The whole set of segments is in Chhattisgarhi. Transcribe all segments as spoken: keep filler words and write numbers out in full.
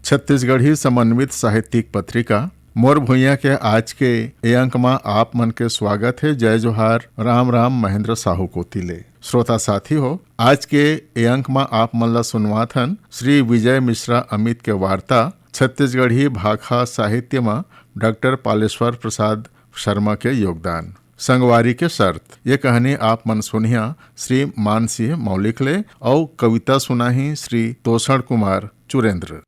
छत्तीसगढ़ी समन्वित साहित्यिक पत्रिका मोर भुइयां के आज के ए अंक म आप मन के स्वागत हे। जय जोहार, राम राम महेंद्र साहू कोति ले। श्रोता साथी हो, आज के ए अंक म आप मन ला सुनवात हन श्री विजय मिश्रा अमित के वार्ता, छत्तीसगढ़ी भाखा साहित्य म डॉक्टर पालेश्वर प्रसाद शर्मा के योगदान। संगवारी के शर्त, ये कहानी आप मन सुनिया श्री मानसिंह मौलिक ले, अउ कविता सुनाही श्री तोषण कुमार चुरेंद्र।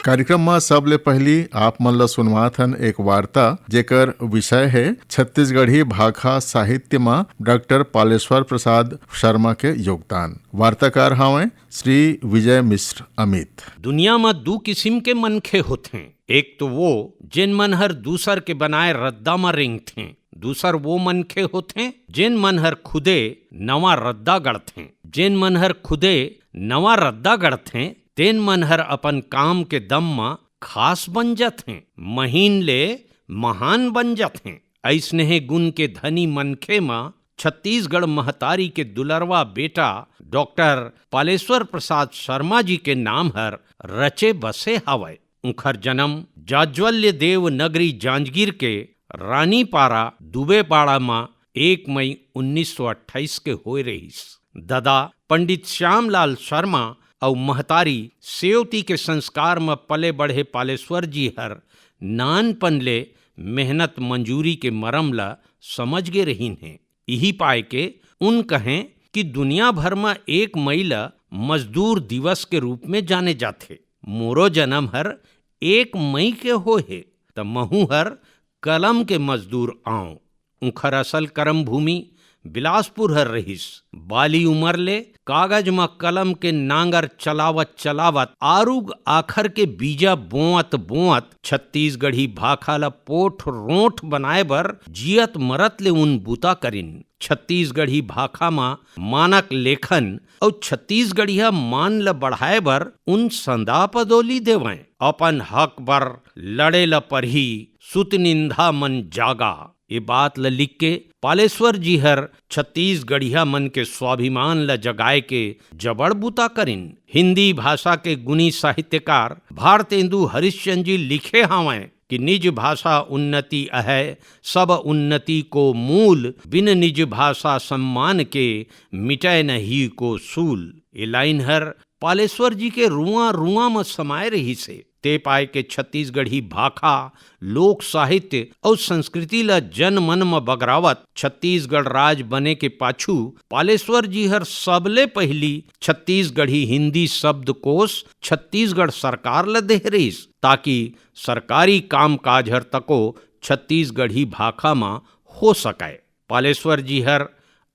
कार्यक्रम म सबले पहिली आप मन ल सुनवात हन एक वार्ता, जेकर विषय हे छत्तीसगढ़ी भाखा साहित्य म डॉक्टर पालेश्वर प्रसाद शर्मा के योगदान। वार्ताकार हावय श्री विजय मिश्र अमित। दुनिया म दू किसिम के मनखे होथें। एक तो वो, जेन मन हर दूसर के बनाए रद्दा म रेंगथें। दूसर वो मनखे होथें, जेन मन हर खुदे नवा रद्दा गढ़थें। जेन मन हर खुदे नवा रद्दा गढ़थें, तेन मन हर अपन काम के दम म खास बन जथें, महीन ले महान बन जथें। अइसने गुण के धनी मनखे म छत्तीसगढ़ महतारी के दुलरवा बेटा डॉक्टर पालेश्वर प्रसाद शर्मा जी के नाम हर रचे बसे हवय। उंखर जन्म जाज्वल्य देव नगरी जांजगीर के रानीपारा दुबेपाड़ा म एक मई उन्नीस सौ अट्ठाईस के होए रहिस। ददा पंडित श्यामलाल शर्मा अउ महतारी सेवती के संस्कार म पले बढ़े पालेश्वर जी हर नानपन ले मेहनत मंजूरी के मरम ल समझ गे रहिन हे। इही पाय के उन कहें कि दुनिया भर म एक मई ल मजदूर दिवस के रूप में जाने जाथे। मोरो जन्म हर एक मई के होए हे, त महूं हर कलम के मजदूर आंव। उंखर असल करम भूमि बिलासपुर हर रहिस। बाली उमर ले कागज म कलम के नांगर चलावत चलावत आरुग आखर के बीजा बोवत बोवत छत्तीसगढ़ी भाखा ल पोठ रोंठ बनाए बर जियत मरत ले उन बुता करिन। छत्तीसगढ़ी भाखा म मानक लेखन अउ छत्तीसगढ़िया मान ल बढ़ाए बर उन संदा पदोली देवंय। अपन हक बर लड़े ल परही, सुत निंदा मन जागा। ए बात ल लिख के पालेश्वर जी हर छत्तीसगढ़िया मन के स्वाभिमान ल जगाए के जबड़ बुता करिन। हिंदी भाषा के गुनी साहित्यकार भारतेंदु हरिश्चंद्र जी लिखे हावंय कि निज भाषा उन्नति अहय, सब उन्नति को मूल, बिन निज भाषा सम्मान के, मिटय नहीं को सूल। ए लाइन हर पालेश्वर जी के रुआ रुआ म समाए रहिस हे। ते पाय के छत्तीसगढ़ी भाखा, लोक साहित्य अउ संस्कृति ल जनमन म बगरावत छत्तीसगढ़ राज बने के पाछू पालेश्वर जी हर सबले पहिली छत्तीसगढ़ी हिंदी शब्दकोश छत्तीसगढ़ सरकार ल देहे रहिस, ताकि सरकारी कामकाज हर तको छत्तीसगढ़ी भाखा म हो सकय। पालेश्वर जी हर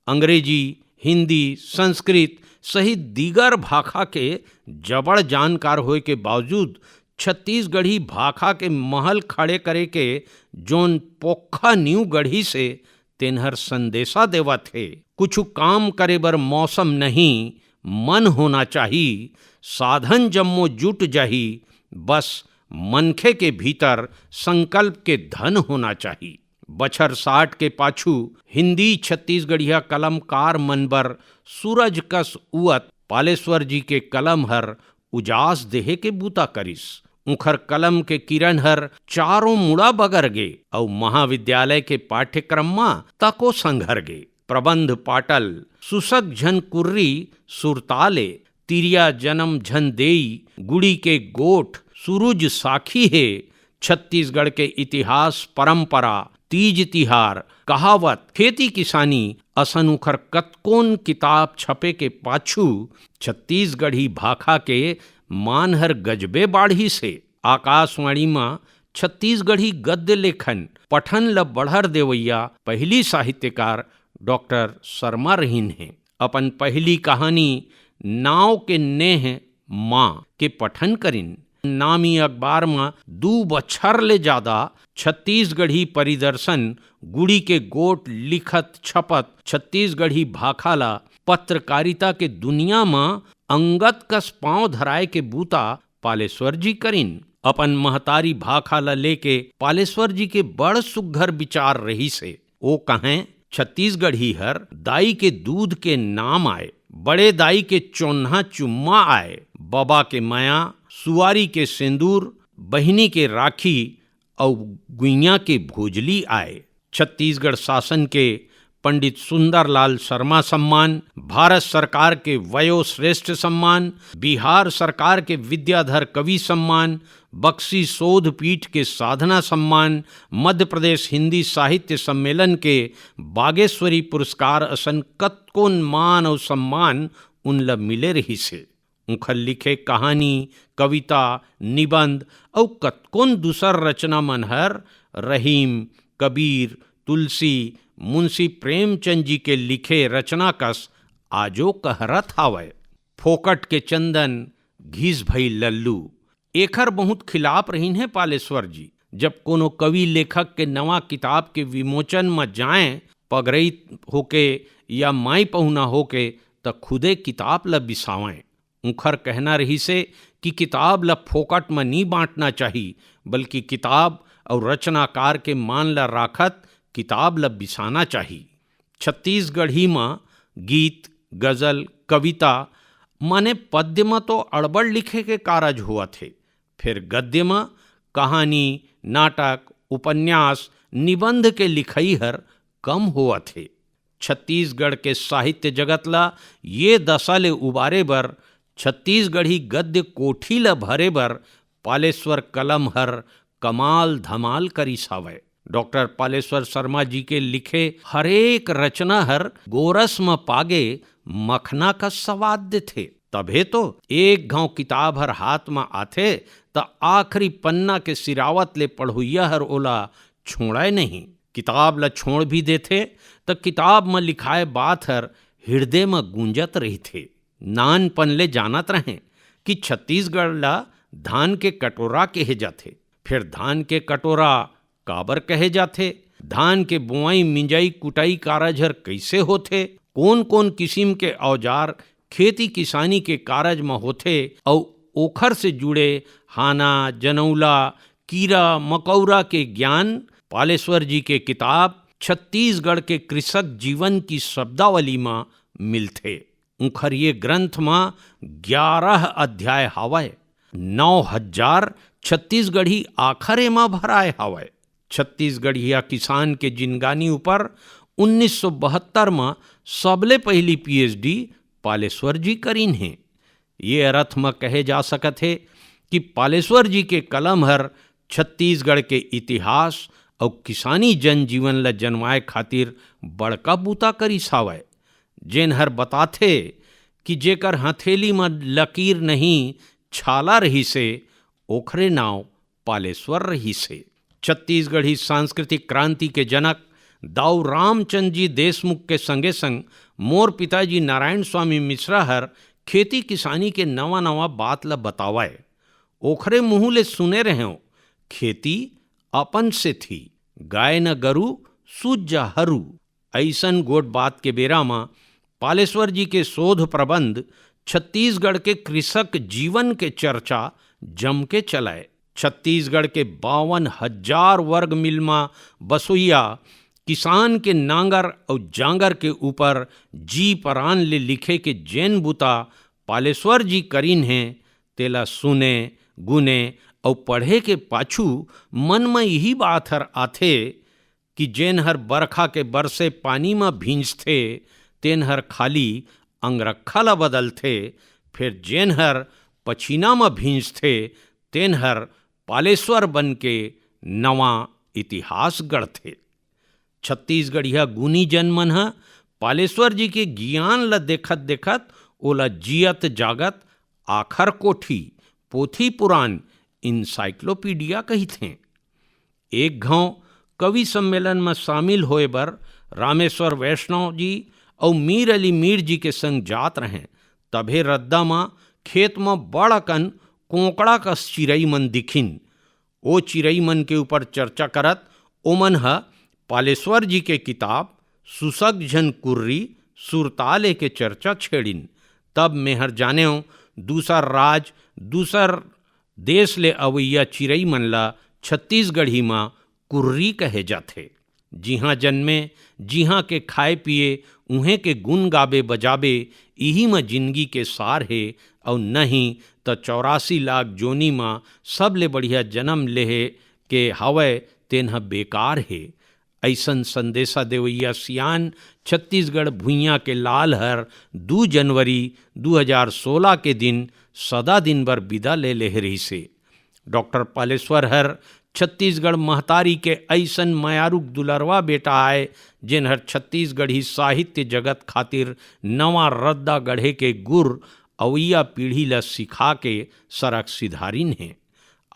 अंग्रेजी, हिंदी, संस्कृत सहित दीगर भाखा के जबड़ जानकार होए के बावजूद छत्तीसगढ़ी भाखा के महल खड़े करे के जोन पोखा नींव गढ़िस हे, तेन हर संदेशा देवत हे। कुछु काम करे बर मौसम नहीं, मन होना चाही, साधन जम्मो जुट जाही, बस मनखे के भीतर संकल्प के धन होना चाही। बछर साठ के पाछू हिंदी छत्तीसगढ़िया कलमकार मन बर सूरज कस उवत पालेश्वर जी के कलम हर उजास देहे के बूता करिस। उंखर कलम के किरण हर चारों मुड़ा बगर गे अउ महाविद्यालय के पाठ्यक्रम म तको संघर गे। प्रबंध पाटल, सुसक झन कुर्री सुरताले, तिरिया जनम झन देई, गुड़ी के गोठ, सुरुज साखी हे, छत्तीसगढ़ के इतिहास, परंपरा, तीज तिहार, कहावत, खेती किसानी असन उखर कतकोन किताब छपे के पाछू छत्तीसगढ़ी भाखा के मान हर गजबे बाढ़िस हे। आकाशवाणी म छत्तीसगढ़ी गद्य लेखन पठन ल बढ़र देवइया पहिली साहित्यकार डॉक्टर शर्मा रहिन हे। अपन पहिली कहानी नाव के नेह माँ के पठन करिन। नामी अखबार म दू बछर ले जादा छत्तीसगढ़ी परिदर्शन गुड़ी के गोठ लिखत छपत छत्तीसगढ़ी भाखा ल पत्रकारिता के दुनिया म अंगत कस पांव धराए के बूता पालेश्वर जी करिन। अपन महतारी भाखा ल लेके पालेश्वर जी के बड़ सुग्घर विचार रहिस हे। ओ कहें, छत्तीसगढ़ी हर दाई के दूध के नाम आय, बड़े दाई के चोन्हा चुम्मा आय, बबा के मया, सुआरी के सेंदूर, बहिनी के राखी अउ गुइयां के भोजली आय। छत्तीसगढ़ शासन के पंडित सुंदरलाल शर्मा सम्मान, भारत सरकार के वयोश्रेष्ठ सम्मान, बिहार सरकार के विद्याधर कवि सम्मान, बक्सी शोध पीठ के साधना सम्मान, मध्य प्रदेश हिंदी साहित्य सम्मेलन के बागेश्वरी पुरस्कार असन कतकोन मान अउ सम्मान उन ल मिले रहिस हे। उंखर लिखे कहानी, कविता, निबंध अउ कतकोन दूसर रचना मन हर रहीम, कबीर, तुलसी, मुंशी प्रेमचंद जी के लिखे रचना कस आजो कहरत हावय। फोकट के चंदन, घिस भई लल्लू, एखर बहुत खिलाफ रहिन हे पालेश्वर जी। जब कोनो कवि लेखक के नवा किताब के विमोचन म जाएं, पगरई होके या माई पहुना होके, त खुदे किताब ल बिसावें। उंखर कहना रहिसे कि किताब ल फोकट म नी बांटना चाही, बल्कि किताब अउ रचनाकार के मान ल राखत किताब ल बिसाना चाही। छत्तीसगढ़ी म गीत, गजल, कविता माने पद्य म तो अड़बड़ लिखे के कारज होवत हे, फेर गद्य म कहानी, नाटक, उपन्यास, निबंध के लिखई हर कम होवत हे। छत्तीसगढ़ के साहित्य जगत ल ये दशा ले उबारे बर, छत्तीसगढ़ी गद्य कोठी ल भरे बर पालेश्वर कलम हर कमाल धमाल करिस हावय। डॉक्टर पालेश्वर शर्मा जी के लिखे हरेक रचना हर गोरस म पागे मखना का सवाद देथे। तभे तो एक घांव किताब हर हाथ म आथे, त आखिरी पन्ना के सिरावत ले पढ़ुइया हर ओला छोड़य नहीं। किताब ल छोड़ भी देथे, त किताब म लिखाए बात हर हिरदे म गूंजत रहिथे। नानपन ले जानत रहें कि छत्तीसगढ़ ल धान के कटोरा कहे जाथे। फेर धान के कटोरा काबर कहे जाथे? धान के बोआई, मिंजाई, कुटाई कारज हर कइसे होथे? कोन-कोन किसिम के औजार खेती किसानी के कारज म होथे अउ ओखर से जुड़े हाना, जनउला, कीरा, मकौरा के ज्ञान पालेश्वर जी के किताब छत्तीसगढ़ के कृषक जीवन की शब्दावली म मिलथे। उंखर ये ग्रंथ म ग्यारह अध्याय हावय। नौ हजार छत्तीसगढ़ी आखर एमा भराय हावय। छत्तीसगढ़िया किसान के जिनगानी ऊपर उन्नीस सौ बहत्तर म सबले पहिली पीएचडी पालेश्वर जी करिन हे। ये अरथ म कहे जा सकत हे कि पालेश्वर जी के कलम हर छत्तीसगढ़ के इतिहास अउ किसानी जनजीवन ल जनवाए खातिर बड़का बूता करिस हावय, जेन हर बताथे कि जेकर हथेली म लकीर नहीं, छाला रहिसे, ओखरे नांव पालेश्वर रहिसे। छत्तीसगढ़ी सांस्कृतिक क्रांति के जनक दाऊ रामचंद जी देशमुख के संगे संग मोर पिताजी नारायण स्वामी मिश्रा हर खेती किसानी के नवा-नवा बात ल बतावय। ओखरे मुंह ले सुने रहेंव, "खेती अपन से थी, गाय न गरु सूत जा हरू।" अइसन गोठ बात के बेरा म पालेश्वर जी के शोध प्रबंध छत्तीसगढ़ के कृषक जीवन के चर्चा जम के चलय। छत्तीसगढ़ के बावन हजार वर्ग मील म बसोइया किसान के नांगर अउ जांगर के ऊपर जी परान ले लिखे के जेन बूता पालेश्वर जी करिन हे, तेला सुने, गुने अउ पढ़े के पाछू मन म इही बात हर आथे कि जेन हर बरखा के बरसे पानी म भींजथे, तेन हर खाली अंगरखा ल बदलथे, फेर जेन हर पछीना म भींजथे, तेन हर पालेश्वर बन के नवा इतिहास गढ़थे। छत्तीसगढ़िया गुनी जन मन ह पालेश्वर जी के गियान ल देखत-देखत ओला जियत जागत आखर कोठी, पोथी पुरान, encyclopedia कहिथें। एक घांव कवि सम्मेलन म शामिल होए बर रामेश्वर वैष्णव जी अउ मीर अली मीर जी के संग जात रहें, तभे रद्दा म खेत म बड़ अकन कोंकड़ा कस चिरई मन दिखिन। ओ चिरई मन के ऊपर चर्चा करत ओमन ह पालेश्वर जी के किताब सुसग झन कुर्री सुरताल ए के चर्चा छेड़िन। तब मेंहर जानेंव, दूसर राज, दूसर देश ले अवइया चिरई मन ला छत्तीसगढ़ी म कुर्री कहे जाथे। जिहाँ जन्मे, जिहाँ के खाए पिए, उहें के गुन गाबे बजाबे, इही म जिनगी के सार हे। अउ नहीं त चौरासी लाख जोनी म सबले बढ़िया जनम लेहे के हवय, तेन ह बेकार हे। अइसन संदेशा देवइया सियान छत्तीसगढ़ भुइयां के लाल हर दू जनवरी दू हजार सोला के दिन सदा दिन बर बिदा ले लेहे रहिसे। डॉक्टर पालेश्वर हर छत्तीसगढ़ महतारी के अइसन मयारुक दुलरवा बेटा आय, जेन हर छत्तीसगढ़ी साहित्य जगत खातिर नवा रद्दा गढ़े के गुर अवइया पीढ़ी ल सिखा के सरक सिधारिन हे।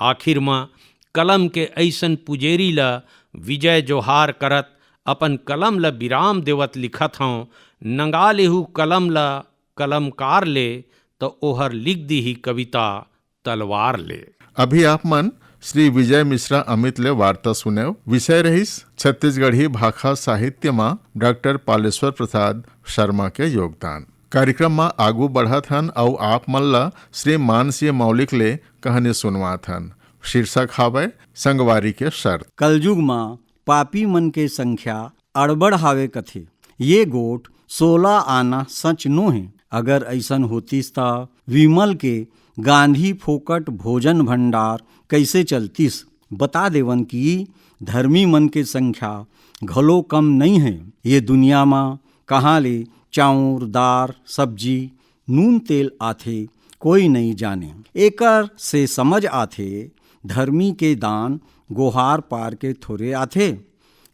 आखिर म कलम के अइसन पुजेरी ल विजय जोहार करत अपन कलम ल विराम देवत लिखत हंव, नंगा लेहू कलम ल कलमकार ले, त ओहर लिख दीही कविता तलवार ले। अभी आप मन श्री विजय मिश्रा अमित ले वार्ता सुनेव। विषय रहिस छत्तीसगढ़ी भाखा साहित्य म डॉक्टर पालेश्वर प्रसाद शर्मा के योगदान। कार्यक्रम म आगू बढ़त हन अउ आप मन ल श्री मानसीय मौलिक ले कहानी सुनवात हन। शीर्षक हावय संगवारी के शर्त। कलयुग म पापी मन के संख्या अड़बड़ हावे कथे। ये गोठ सोला आना सच नोहे। अगर अइसन होतिस त विमल के गांधी फोकट भोजन भंडार कइसे चलतिस? बता देवन कि धर्मी मन के संख्या घलो कम नइ हे। ये दुनिया म कहाँ ले चाउर, दार, सब्जी, नून तेल आथे, कोई नइ जाने। एकर से समझ आथे, धर्मी के दान गोहार पार के थोरे आथे।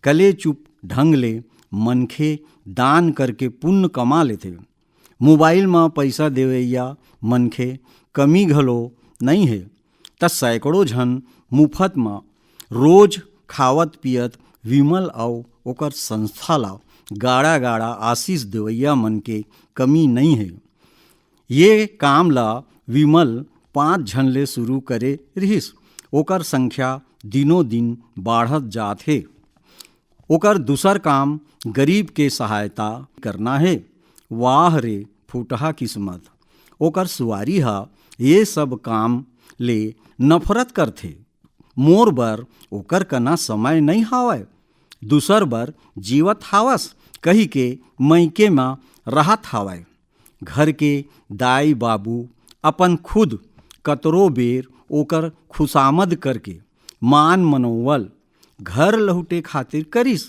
कले चुप ढंग ले मनखे दान करके पुण्य कमा लेथे। मोबाइल म पइसा देवइया मनखे कमी घलो नइ हे, त सैकड़ों झन मुफत म रोज खावत पियत विमल अउ ओकर संस्था ला गाड़ा गाड़ा आशीष देवइया मन के कमी नइ हे। ये काम ला विमल पांच झन ले शुरू करे रिहिस। ओकर संख्या दिनों दिन बाढ़त जात हे। ओकर दूसर काम गरीब के सहायता करना हे। वाह रे फूटहा किस्मत, ओकर सुवारी ह ये सब काम ले नफरत करथे। मोर बर ओकर कना समय नइ हावय, दूसर बर जीवत हावस कहिके मइके म रहत हावय। घर के दाई बाबू अपन खुद कतरो बेर ओकर खुशामद करके मान मनोवल घर लहुटे खातिर करिस।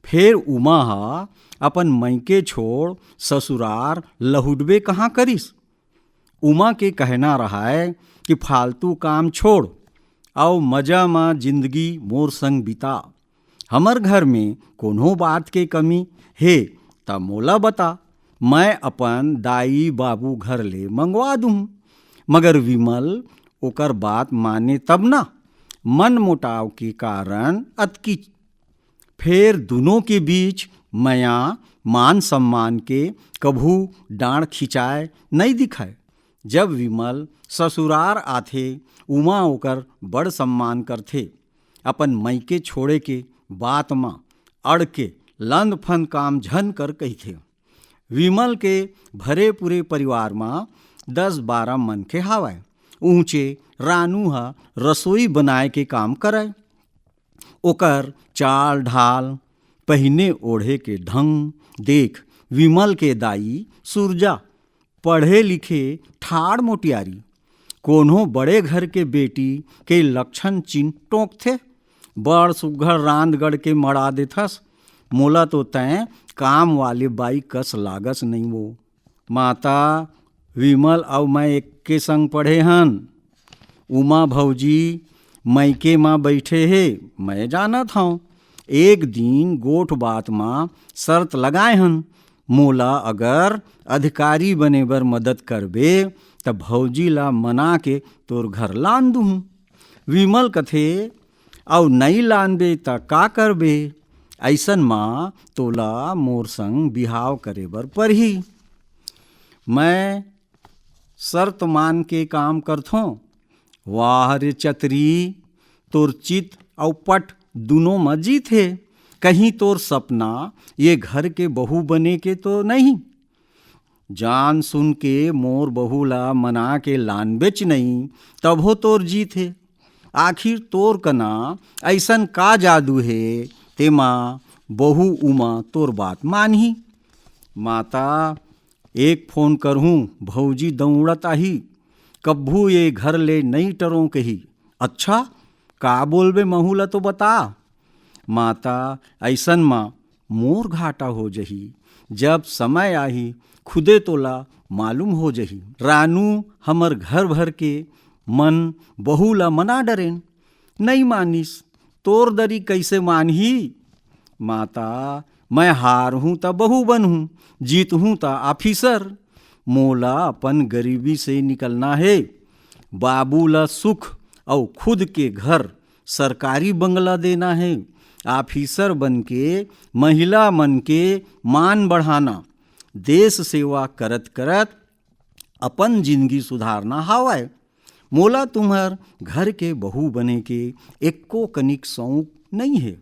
फेर उमा ह अपन मइके छोड़ ससुरार लहुटबे कहाँ करिस। उमा के कहना रहय कि फालतू काम छोड़, अउ मजा म जिंदगी मोर संग बिता। हमर घर में कोनो बात के कमी हे, त मोला बता, मैं अपन दाई बाबू घर ले मंगवा दूं। मगर विमल ओकर बात माने तब ना, मन मोटाव के कारण अतकी। फेर दुनों के बीच मया, मान सम्मान के कभू डांड़ खिंचाय नइ दिखय। जब विमल ससुरार आथे, उमा ओकर बड़ सम्मान करथे। अपन मइके छोड़े के बात म अड़ के लंदफंद काम झन कर कहिथे। विमल के भरे पूरे परिवार म दस बारह मनखे हावय। ऊंचे रानू ह रसोई बनाए के काम करय। ओकर चाल ढाल, पहिने ओढ़े के ढंग देख विमल के दाई सुरजा पढ़े लिखे ठाड़ मोटियारी, कोनो बड़े घर के बेटी के लक्षण चिन्ह टोंकथे। बड़ सुग्घर रांध गढ़ के मड़ा देथस, मोला तो तैं काम वाले बाई कस लागस नइ वो। माता, विमल अउ मैं एक्के संग पढ़े हन। उमा भौजी मइके म बइठे हे, मैं जानत हंव। एक दिन गोठ बात म शर्त लगाए हन, मोला अगर अधिकारी बने बर मदद करबे, त भौजी ला मना के तोर घर लान दुहूं। विमल कथे, "अउ नइ लानबे, त का करबे? अइसन म तोला मोर संग बिहाव करे बर परही।" मैं शर्त मान के काम करथों। "वाह रे चतरी, तोर चित अउ पट दुनों म जीत हे। कहीं तोर सपना ये घर के बहू बने के तो नहीं?" "जान सुन के मोर बहू ला मना के लानबेच नहीं, तभो तोर जीत हे। आखिर तोर कना अइसन का जादू हे, तेमा बहू उमा तोर बात मानही?" "माता, एक फोन करहूँ, भौजी दौड़त आही, कभू ये घर ले नइ टरों कही।" "अच्छा, का बोलबे, महू ला तो बता।" "माता, अइसन म मोर घाटा हो जही, जब समय आही, खुदे तोला मालूम हो जही।" रानू, "हमर घर भर के मन बहू ला मना डरेन, नइ मानिस, तोर दरी कइसे मानही?" "माता, मैं हारहूँ त बहू बनहूँ, जीतहूँ त ऑफिसर। मोला अपन गरीबी से निकलना हे। बाबू ला सुख अउ खुद के घर सरकारी बंगला देना हे। ऑफिसर बन के महिला मन के मान बढ़ाना, देश सेवा करत करत अपन जिंदगी सुधारना हावय। मोला तुम्हर घर के बहू बने के एको कनिक शौक नइ हे।"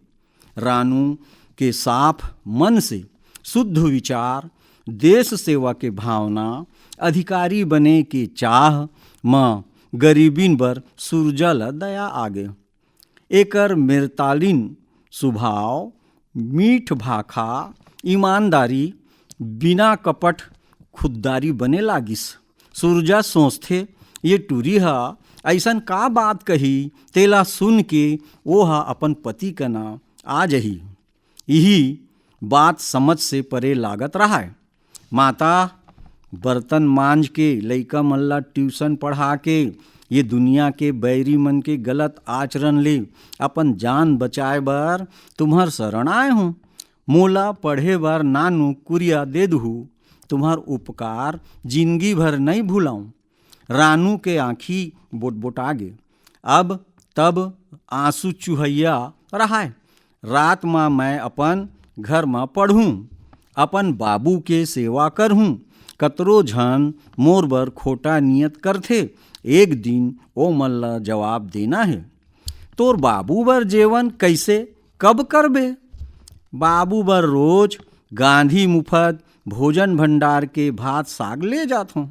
रानू के साफ मन से शुद्ध विचार, देश सेवा के भावना, अधिकारी बने के चाह म गरीबिन बर सुरजा ल दया आगे। एकर मेरतालिन सुभाव, मीठ भाखा, ईमानदारी, बिना कपट, खुददारी बने लागिस। सुरजा सोचथे, "ये टूरी ह अइसन का बात कही, तेला सुन के ओ ह अपन पति कना आ जही।" इही बात समझ से परे लागत रहय। माता, बर्तन मांज के, लइका मन ला ट्यूशन पढ़ा के, ये दुनिया के बैरी मन के गलत आचरण ले अपन जान बचाए बर तुम्हर शरण आए हूँ। मोला पढ़े बर नानू कुरिया दे दुहू। तुम्हर उपकार जिंदगी भर नइ भुलाऊं। रानू के आंखी बोटबोटा गे। अब तब आंसू चुहैया रहाय। रात म मैं अपन घर म पढ़हूं, अपन बाबू के सेवा करहूं। कतरो झन मोर बर खोटा नियत करथे, एक दिन ओ मन ला जवाब देना हे। तोर बाबू बर जेवन कइसे, कब करबे? बाबू बर रोज गांधी मुफत भोजन भंडार के भात साग ले जाथों।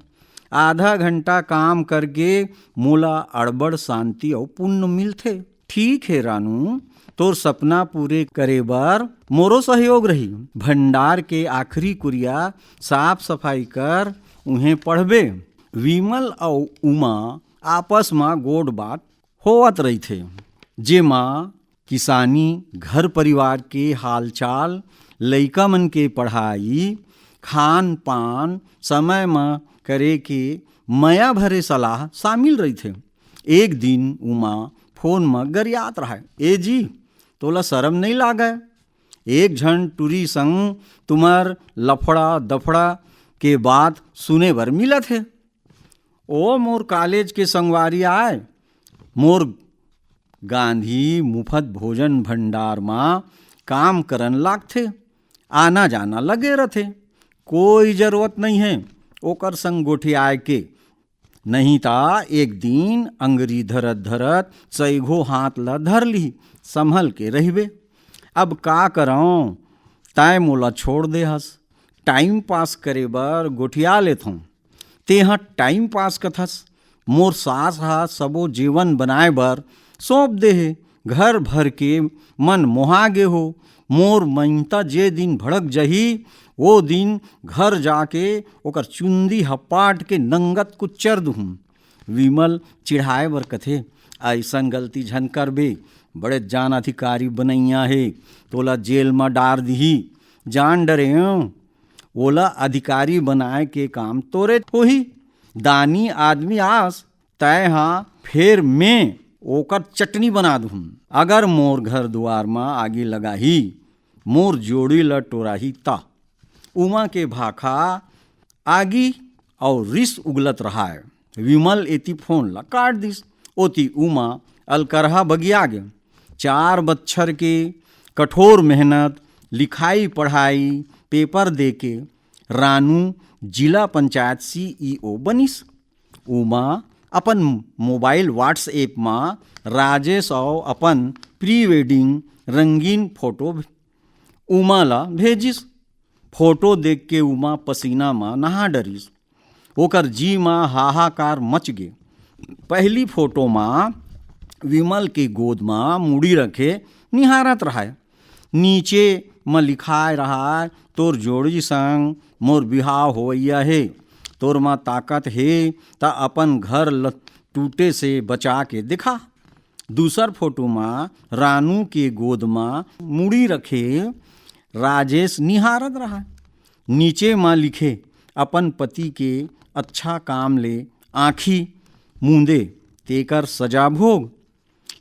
आधा घंटा काम करके मोला अड़बड़ शांति अउ पुण्य मिलथे। ठीक हे रानू, तोर सपना पूरे करे बर मोरो सहयोग रही। भंडार के आखिरी कुरिया साफ सफाई कर, उहें पढ़बे। विमल अउ उमा आपस म गोठ बात होवत रहिथे, जेमा किसानी, घर परिवार के हालचाल, लइका मन के पढ़ाई, खान पान, समय म करे के मया भरे सलाह शामिल रहिथे। एक दिन उमा फोन म गरियात रहय, "ए जी, तोला शरम नइ लागय? एक झन टुरी संग तुम्हर लफड़ा दफड़ा के बात सुने बर मिलत हे।" "ओ मोर कॉलेज के संगवारी आय, मोर गांधी मुफत भोजन भंडार म काम करन लागथे, आना जाना लगे रथे। कोई जरूरत नइ हे ओकर संग गोठियाए के, नहीं ता एक दिन अंगरी धरत धरत सैघो हाथ ल धर लिही। संभल के रहिबे। अब का करंव, तैं मोला छोड़ दे हस। टाइम पास करे बर गोठिया लेथंव, तेंह टाइम पास कथस। मोर सास ह सबो जेवन बनाए बर सौंप दे हे। घर भर के मन मोहा गे हो। मोर मइनता जे दिन भड़क जही, ओ दिन घर जाके ओकर चुंदी हपाट के नंगत कुच्चर दुहूं।" विमल चिढ़ाए बर कथे, "अइसन गलती झन करबे, बड़े जान अधिकारी बनइया हे, तोला जेल म डार दिही। जान डरेंव, ओला अधिकारी बनाए के काम तोरे होही। दानी आदमी आस, तैं हा फेर में ओकर चटनी बना दुहूं। अगर मोर घर दुवार म आगी लगाही, मोर जोड़ी ल टोराही त।" उमा के भाखा आगी अउ रिस उगलत रहाय। विमल एती फोन ल काट दिस, ओती उमा अलकरहा बगिया गे। चार बच्छर के कठोर मेहनत, लिखाई पढ़ाई, पेपर देके रानू जिला पंचायत सीईओ बनिस। उमा अपन मोबाइल WhatsApp म राजेश अउ अपन प्री वेडिंग रंगीन फोटो उमा ला भेजिस। फोटो देख के उमा पसीना म नहा डरिस। ओकर जी म हाहाकार मच गे। पहली फोटो म विमल के गोद म मुड़ी रखे निहारत रहय। नीचे म लिखाय रहय, "तोर जोड़ी संग मोर बिहाव होवइया हे। तोर म ताकत हे, त अपन घर ल टूटे से बचा के दिखा।" दूसर फोटो म रानू के गोद म मुड़ी रखे राजेश निहारत रहय। नीचे म लिखे, "अपन पति के अच्छा काम ले आँखी मूंदे, तेकर सजा भोग।"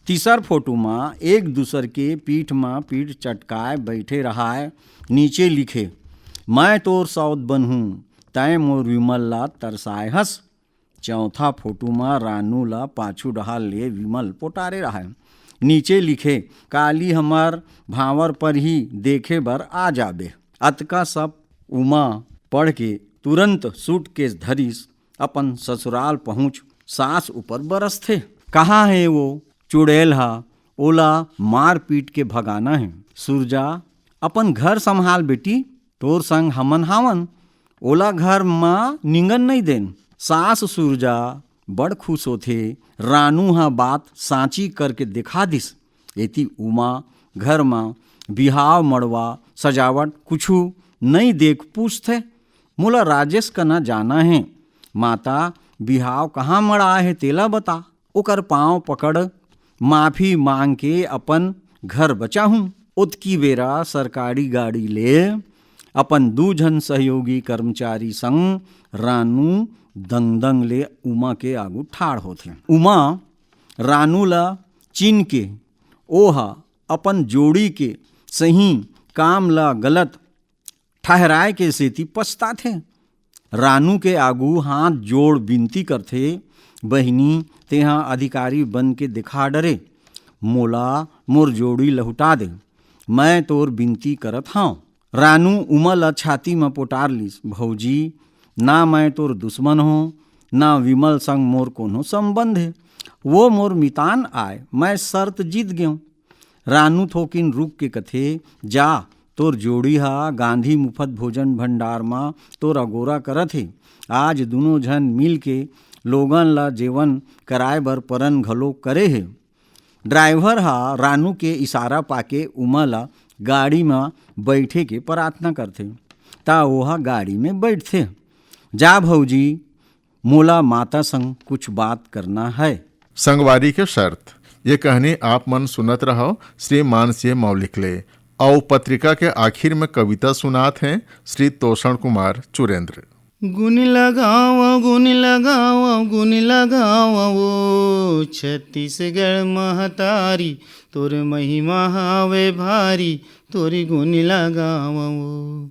तीसर फोटो म एक दूसर के पीठ म पीठ चटकाए बइठे रहय। नीचे लिखे, "मैं तोर सौत बनहूँ, तैं मोर विमल ला तरसाए हस।" चौथा फोटो म रानू ला पाछू डहार ले विमल पोटारे रहय। नीचे लिखे, "काली हमर भांवर पर ही देखे बर आ जाबे।" अतका सब उमा पढ़ के तुरंत सूटकेस धरिस, अपन ससुराल पहुंच सास ऊपर बरसथे। "कहाँ हे वो चुड़ैल हा? ओला मार पीट के भगाना हे।" "सुरजा, अपन घर संभाल बेटी, तोर संग हमन हावन, ओला घर म निंगन नइ देन।" सास सुरजा बड़ खुश होथे, रानू ह बात सांची करके दिखा दिस। एती उमा घर म बिहाव मड़वा सजावट कुछु नइ देख पूछथे, "मोला राजेश कना जाना हे, माता बिहाव कहाँ मड़ाए हे तेला बता।" ओकर पांव पकड़ माफी मांग के अपन घर बचाहूं। ओतकी बेरा सरकारी गाड़ी ले अपन दू झन सहयोगी कर्मचारी संग रानू दंग दंग ले उमा के आगू ठाड़ होथे। उमा रानू ला चिन के ओहा अपन जोड़ी के सही काम ला गलत ठहराए के सेती पछताथे। रानू के आगू हाथ जोड़ बिनती करथे, "बहिनी, तेहा अधिकारी बन के दिखा डरे, मोला मोर जोड़ी लहुटा दे, मैं तोर बिनती करत हंव।" रानू उमा ल छाती म पोटार लिस, "भौजी, ना मैं तोर दुश्मन हों, ना विमल संग मोर कोनो संबंध हे। वो मोर मितान आय, मैं शर्त जीत गेंव।" रानू थोकिन रुक के कथे, "जा, तोर जोड़ी हा गांधी मुफत भोजन भंडार म तोर अगोरा करत हे। आज दुनों झन मिल के लोगन ला जेवन कराए बर परन घलो करे हे।" ड्राइवर हा रानू के इशारा पाके उमा ला गाड़ी म बइठे के प्रार्थना करथे, त ओहा गाड़ी में बइठथे। "जा भौजी, मोला माता संग कुछ बात करना है।" संगवारी के शर्त। ये कहनी आप मन सुनत रहव श्री मानसीय मौलिक ले। अउ पत्रिका के आखिर में कविता सुनात हैं श्री तोषण कुमार चुरेंद्र। गुन लगाव, गुन लगाव, गुन लगाव, ओ छत्तीसगढ़ महतारी, तोर महिमा हावे भारी, तोर गुन लगाव, ओ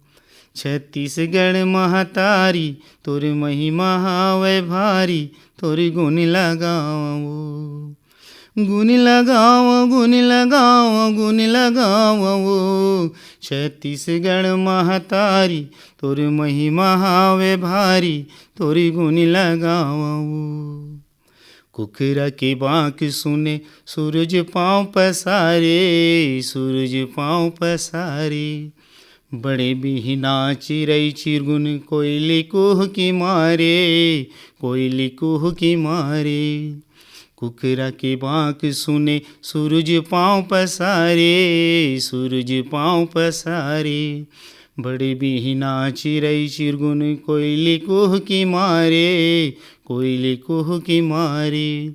छत्तीसगढ़ महतारी, तोर महिमा हावे भारी, तोर गुन लगाव, ओ गुन लगाव, गुन लगाव, गुन लगाव, ओ छत्तीसगढ़ महतारी, तोर महिमा हावे भारी, तोर गुन लगाव, ओ कुकरा के बांक सुने, सूरज पांव पसारे, सूरज पांव पसारे। बड़े बिहना चिरई चिरगुन, कोयली कुहकी मारे, कोयली कुहकी मारे। कुकरा के बांक सुने, सूरज पांव पसारे, सूरज पांव पसारे। बड़े बिहना चिरई चिरगुन, कोयली कुहकी मारे, कोयली कुहकी मारे।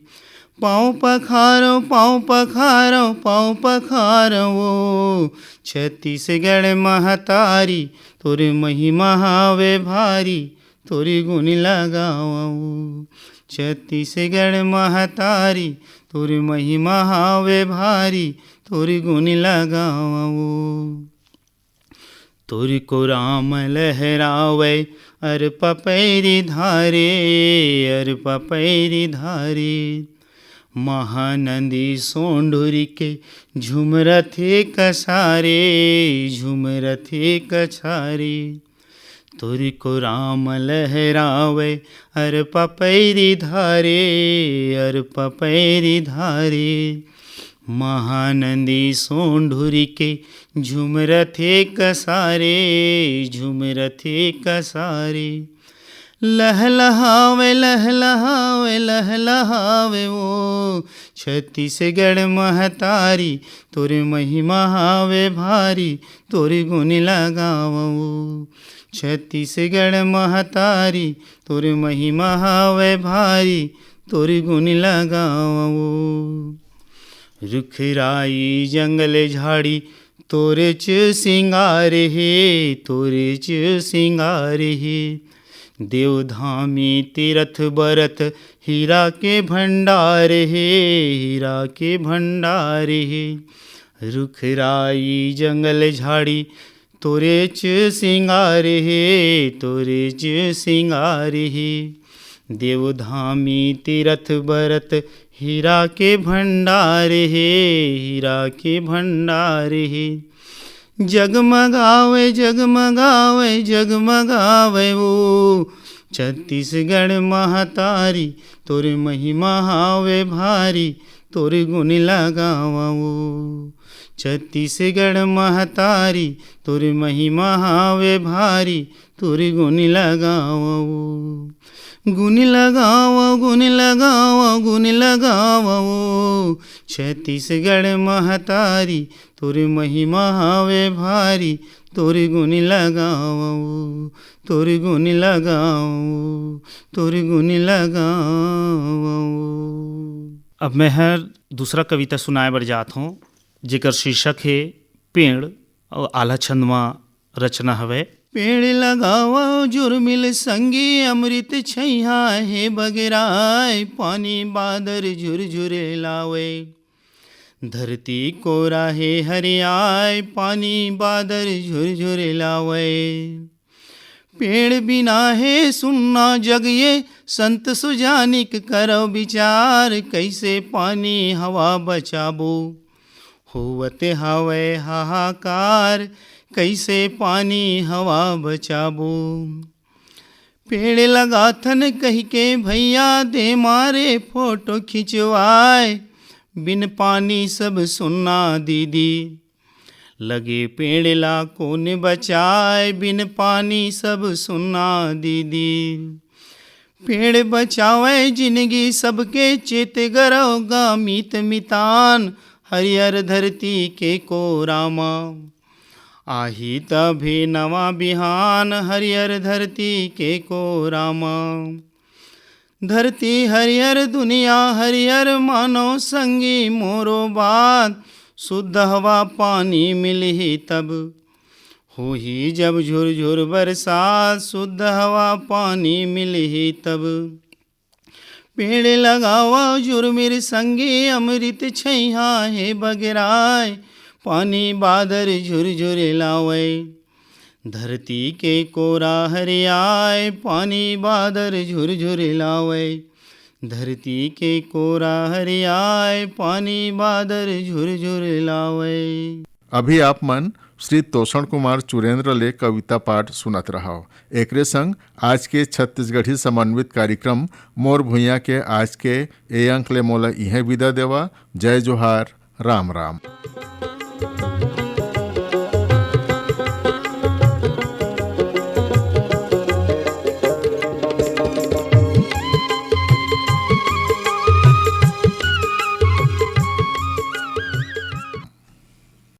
पांव पखारव, पांव पखारव, पांव पखारव, ओ छत्तीसगढ़ महतारी, तोर महिमा हावे भारी, तोर गुन लगावव। छत्तीसगढ़ महतारी, तोर महिमा हावे भारी, तोर गुन लगावव। तोर कोरा म लहरावय अरपा पैरी धारे, अरपा पैरी धारे। महानंदी सोंढुरी के झुमरथे कछारे, झुमरथे कछारे। तोर कोरा म लहरावे अर पपैरी धारे, अर पपैरी धारे। महानंदी सोंढुरी के झुमरथे कसारे, झुमरथे कसारे। लहलहावे, लहलहावे, लहलहावे ओ छत्तीसगढ़ महतारी, तोर महिमा हावे भारी, तोर गुन लगावो। छत्तीसगढ़ महतारी, तोर महिमा हावे भारी, तोर गुन लगावो। रुख राई जंगल झाड़ी, तोरेच सिंगार हे, तोरेच सिंगार हे। देवधामी तीरथ बरत, हीरा के भंडार हे, हीरा के भंडार हे। रुख राई जंगल झाड़ी, तोरेच सिंगार हे, तोरेच सिंगार हे। देवधामी तीरथ बरत, हीरा के भंडार हे, हीरा के भंडार हे। जगमगावे, जगमगावे, जगमगावे ओ छत्तीसगढ़ महतारी, तोर महिमा हावे भारी, तोर गुन लगावो। छत्तीसगढ़ महतारी, तोर महिमा हावे भारी, तोर गुन लगावो। गुन लगावो, गुन लगावो, गुन लगावो। छत्तीसगढ़ महतारी, तोर महिमा हावे भारी, तोर गुन लगावो, तोर गुन लगावो, तोर गुन लगावो। अब मैं हर दूसरा कविता सुनाए बर जात हूँ, जेकर शीर्षक हे पेड़ अउ आल्हा छंद म रचना हवय। पेड़ लगावो जुर्मिल संगी, अमृत छैया हे बगराय, पानी बादर झुरझुरे लावय। धरती कोरा हे हरियाय, पानी बादर झुरझुरे लावय। पेड़ बिना हे सुन्ना जग ये, संत सुजानिक करव विचार, कइसे पानी हवा बचाबो। होवत हवय हाहाकार, कइसे पानी हवा बचाबो। पेड़ लगाथन कहिके भैया दे मारे फोटो खिंचवाय, बिन पानी सब सुन्ना दीदी। लगे पेड़ ला कोन बचाय, बिन पानी सब सुन्ना दीदी। पेड़ बचावय जिनगी सबके, चेत गरव गा मीत मितान, हरियर धरती के कोरा म। आही तभे नवा बिहान, हरियर धरती के कोरा म। धरती हरियर, दुनिया हरियर, मानो संगी मोरो बात। शुद्ध हवा पानी मिलही तब, होही जब झुरझुर बरसात। शुद्ध हवा पानी मिलही तब। पेड़ लगावा जुर्मिर संगी, अमृत छैया हे बगराय, पानी बादर झुरझुर लावय। धरती के कोरा हरियाय, पानी बादर झुरझुर लावय। धरती के कोरा हरियाय, पानी बादर झुरझुर लावय। अभी आप मन श्री तोषण कुमार चुरेंद्र ले कविता पाठ सुनत रहव। एकरे संग आज के छत्तीसगढ़ी समन्वित कार्यक्रम मोर भुइयां के आज के ए अंक ले मोला इहें विदा देवा। जय जोहार, राम राम।